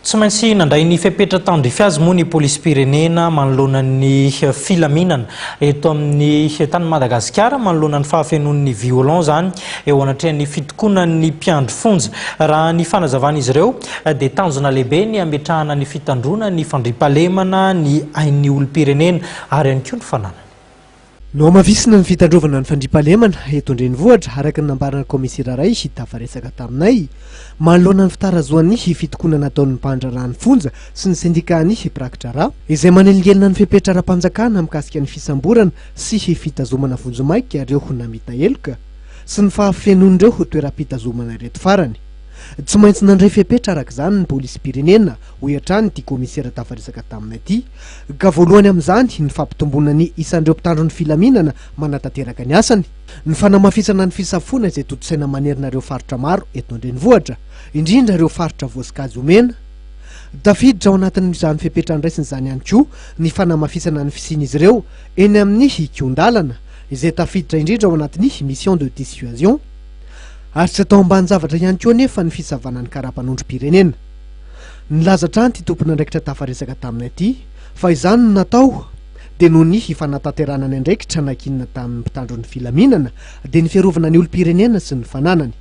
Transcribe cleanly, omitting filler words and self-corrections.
Tsy maintsy nandray ny fepetra tandrify azy moa ny polisim-pirenena manoloana ny filaminana eto amin'ny tany Madagasikara manoloana ny fahafenoan'ny violon izany eo anatrehan'ny fitokonan'ny mpiandry fonja. Raha ny fanazavan'izy ireo dia tanjona lehibe ny hametrahana ny fitandroana ny fandriampahalemana, ny ain'ny olom-pirenena ary ihany koa ny fananany. Nohamafisina ny fitandrovana ny fandriampahalemana eto an-drenivohitra, araka ny nambaran'ny kaomisera iray tafaresaka taminay, manoloana ny fitarazohan'ny fitokonana ataon'ny mpandraharahan'ny fonja sy ny sendikan'ny mpirakidraharaha, izay manelingelina ny fepetra ara-panjakana mikasika ny fisamborana sy fitazomana vonjimaika ireo namita heloka sy ny fahafenoan'ireo toeram-pitazomana ireto farany. Tsy maintsy nandray fepetra araka izany ny polisim-pirenena, hoy hatrany ity kaomisera tafaresaka taminay ity. Ka voalohany amin'izany ny fampitomboana ny isan'ireo mpitandro ny filaminana manatanteraka ny asany, ny fanamafisana ny fisafoana izay tontosaina manerana ireo faritra maro eto an-drenivohitra, indrindra ireo faritra voasokajy ho mena. Tafiditra ao anatin'izany fepetra andraisina izany ihany koa ny fanamafisana ny fisian'izy ireo eny amin'ny kihon-dalana, izay tafiditra indrindra ao anatin'ny mission de dissuasion. Ary tsy atao ambanin-javatra ihany koa anefa ny fisavana ny karapanondrom-pirenena. Nilaza hatrany ity tompon'andraikitra tafaresaka taminay ity fa izany no natao dia noho ny fanatanterahana ny andraikitra nankinina tamin'ny mpitandro ny filaminana dia ny fiarovana ny olom-pirenena sy ny fananany.